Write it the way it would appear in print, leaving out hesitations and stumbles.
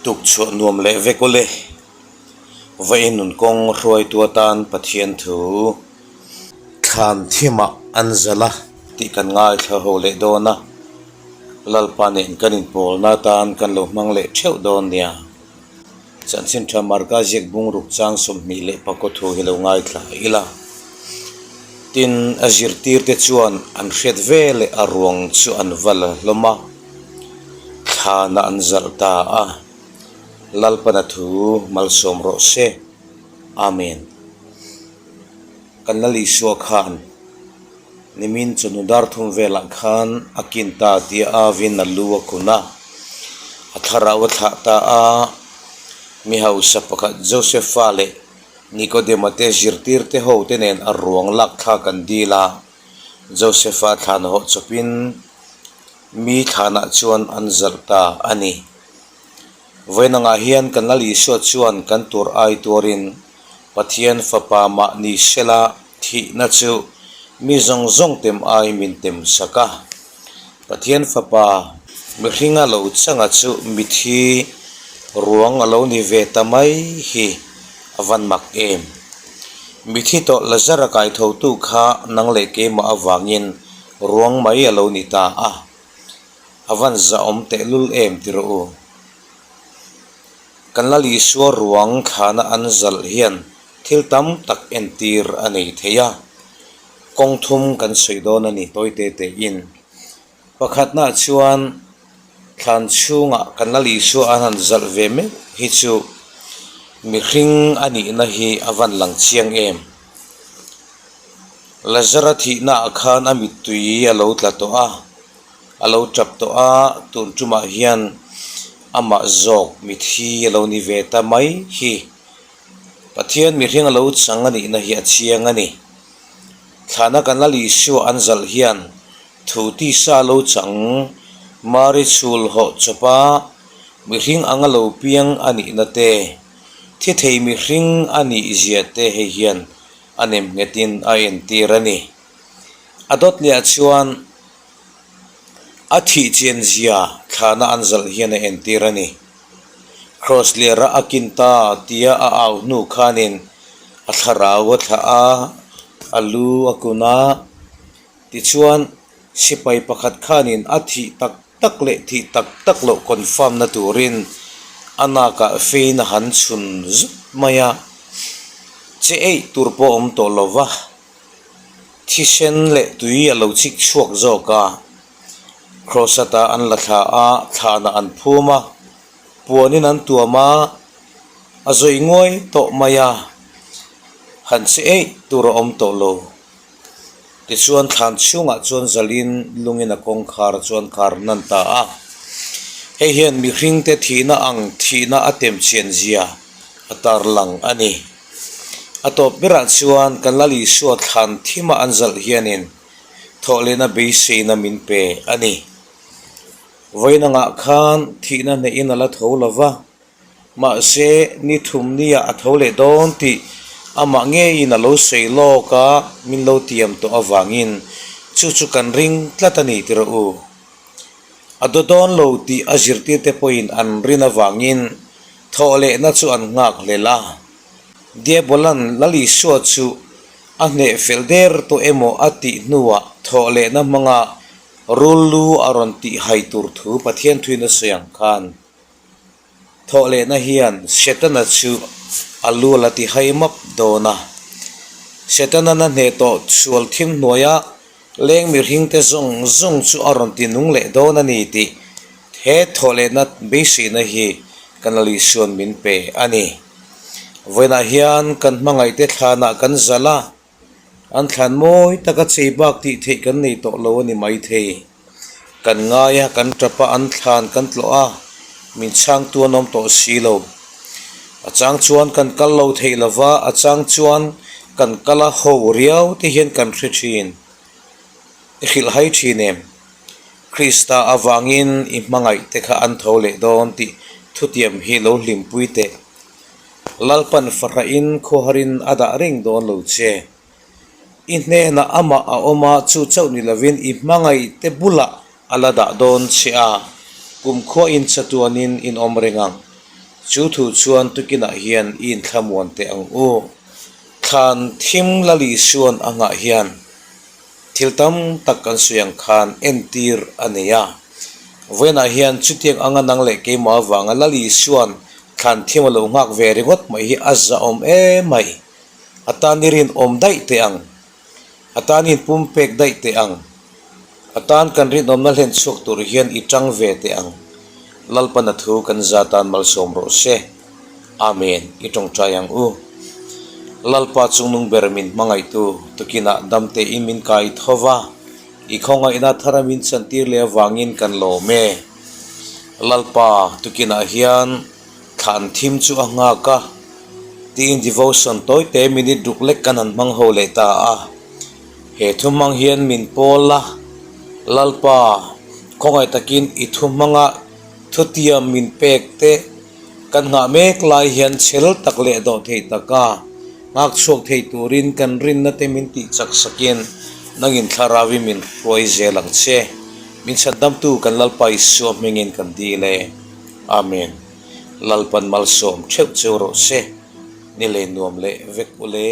Tukchhuah nuam leh vek aw le. Vawiin nun kawng hruaitu atan Pathian thu thlan thimah an zalh a tih kan ngaithla ho leh dawn a, Lalpa nen kan inpawlna atan kan lo hmang leh theuh dawn nia. Chanchin tha Marka ziak bungruk chang 24 thu hi lo ngaithla ila. Tin, a zirtirte chuan an hriat ve leh a ruang chu an va la hlawm a, thlanah an zalh ta a. Lalpana thu malsawm rawh se. Amen. Kan Lal Isua khan nimin chawhnu dar thum velah khan a kin ta tia avin a lu a kun a, a thlarau a thlah ta a, mi hausa pakhat Josepha leh Nikodema te zirtirte ho te nen a ruang lak thlak an dil a, Josepha thlan hawh chawpin mi thlanah chuan an zalh ta a ni. Vawiinangah hian kan Lal Isua chuan kan tur ai tuarin Pathian Fapa mahni sela thihna chu mi zawng zawng tem ai min tem sak a. Pathian Fapa mihringa lo changa chu mithi ruang a lo ni ve ta mai hi a van mak em. Mithi tawh Lazara kaithotu kha nang leh keimah avangin ruang mai a lo ni ta a. A van zahawm tehlul em ti rawh u. Kan Lal Isua ruang thlana an zalh hian thil tam tak entir a nei thei a, kawng thum kan sawi dawn a ni tawi te tein. Pakhatnaah chuan thlan chhungah kan Lal Isua an han zalh ve meuh hi chu mihring a nihna hi a van lang chiang em. Lazara thihnaah khan a mittui a lo tla tawh a, a lo tap tawh a, tun tumah hian amah zawk mithi a lo ni ve ta mai hi Pathian mihring a lo chang a nihna hi a chiang a ni. Thlana kan Lal Isua an zalh hian thu tisa a lo chang Mari chhul hawh chawpa mihring anga lo piang a nihna te, thi thei mihring a nih zia te hei hian a nem nghetin a entir a ni. A dawt leh ah chuan a thih chian zia thlana an zalh hian a entir a ni. Kraws lera a kin ta tia a au hnu khanin a thlarau a thlah a, a lu a kun a, tichuan sipai pakhat khanin a thih tak tak leh thih tak tak loh confirm na turin a nakah fein a han chhun zut mai a, che eih tur pawh awm tawh lo va, thisen leh tui a lo chik chhuak zawk a, Kraws ata an la thla a, thlanah an phum a, puanin an tuam a, a zawi nguai tawh mai a, han che eih tur a awm tawh lo. Tichuan thlan chhungah chuan zalin lungin a kawngkhar chuan khar hnan ta a. Hei hian mihringte thihna ang thihna a tem chian zia a tarlang a ni. A tawp berah chuan kan Lal Isua thlan thima an zalh hianin thawhlehna beiseina min pe a ni. Vawiin angah khan thihna hnehin a la tho lo va. Mahse, ni thum nia a tho leh dawn tih amah ngeiin a lo sawi lawk a, min lo tiam tawh avangin chu chu kan ring tlat a ni ti rawh u. A daw dawn lo tih a zirtirte pawhin an rin avangin thawh lehna chu an nghak hlel a. Diabolan Lal Isua chu a hneh fel der tawh emaw a tih hnuah thawh lehna hmanga rul lu a rawn tih hai tur thu Pathian thuin a sawi ang khan Thawhlehna hian Setana chu a lu a la ti hai map dawn a. Setana na hneh tawh sual thim hnuaia leng mihringte zawng zawng chu a rawn ti nung leh dawn a ni tih he thawhlehna beiseina hi kan Lal Isua'n min pe a ni. Vawiinah hian kan hmangaihte thlanah kan zalh a, An thlan mawi taka chei bak tih theih kan nei tawh lo a ni maithei. Kan ngai a, kan tap a, an thlan kan tlawh a, min chhangtu an awm tawh si lo. A chang chuan kan kal lo theih lo va, a chang chuan kan kal a ho riau te hian kan hre thin. I hrilh hai thin em? Krista avangin i hmangaih te kha an tho leh dawn tih thutiam hi lo hlimpui teh. Lalpan fahrahin khuaharin a dah reng dawn lo che. I hnenah amah a awm a, chu chauh ni lovin i hmangaihte bulah a la dah dawn che a, kumkhua in chatuanin in awm reng ang. Chu thu chuan tukinah hian i inthlamuan teh ang u. Thlan thim Lal Isuan a nghah hian thil tam tak kan sawi ang khan entir a nei a. Vawiinah hian chutiang anga nang leh keimah avanga Lal Isuan thlan thim a lo nghak ve ringawt mai hi a zahawm em mai. A tan i rinawm daih teh ang. A tan in pumpek daih teh ang. A tan kan rinawmna hlen chhuak tur hian i tang ve teh ang. Lalpana thu kan za tan malsawm rawh se. Amen. I tawngtai ang u. Lalpa chungnung ber min hmangaihtu tukinah dam tein min kai tho va, i khawngaihna thara min chantir leh avangin kan lawm e. Lalpa tukinah hian Thlan thim chu a nghak a, tiin devotion tawi te minute ruk lek kan han hmang ho leh ta a. He thu hmang hian min pawl a, Lalpa, khawngaih takin i thu hmanga thutiam min pek te kan nghah mek lai hian chhel tak leh dawh thei taka nghak chhuak thei turin kan rinna te min tih chak sakin nangin thlarauin min hruai zel ang che. Min chhandamtu kan Lalpa Isua hmingin kan dil e. Amen. Lalpan malsawm theuh cheu rawh se. Ni lei nuam leh vek u le.